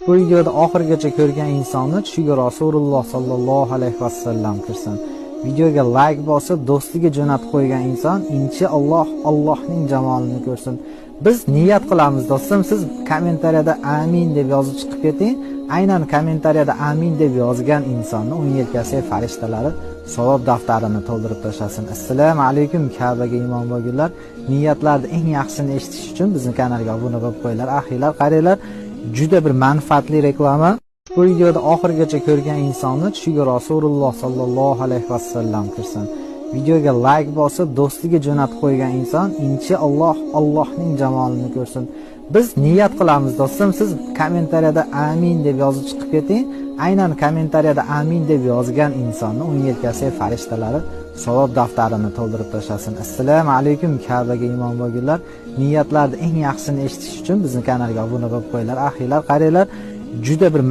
Bu videoda oxirigacha ko'rgan insonni tushiga Rasululloh sallallohu alayhi vasallam kirsin. Videoga like bosib, do'stiga jo'natib qo'ygan inson inshaalloh Allohning jamolini ko'rsin. Biz niyat qilamiz do'stim, siz kommentariyada amin deb yozib chiqib keting. Aynan kommentariyada amin deb yozgan insonni o'ng yelkasiga farishtalari savob daftarini to'ldirib tashlasin. Assalomu alaykum Ka'baga iymon bo'lganlar. Niyatlarni eng yaxshisini eshitish uchun bizning kanalga obuna bo'lib qo'yinglar. Axiylar, qaranglar, juda bir manfaatli reklama. Bu videoda oxirigacha ko'rgan insonni tushiga Rasululloh sallallohu alayhi vasallam kirsin. Videoga like bosib, do'stiga jo'natib qo'ygan inson inshaalloh Allohning jamolini ko'rsin. Biz niyat qilamiz do'stim, siz kommentariyada amin deb yozib chiqib keting. Aynan kommentariyada amin deb yozgan insonni o'ng yelkasiga farishtalari savob daftarini to'ldirib tashlasin. Assalomu alaykum Ka'baga iymon bo'lganlar. Niyatlarni eng yaxshisini eshitish uchun bizning kanalga obuna bo'lib qo'yinglar. Axiylar, qaranglar, juda bir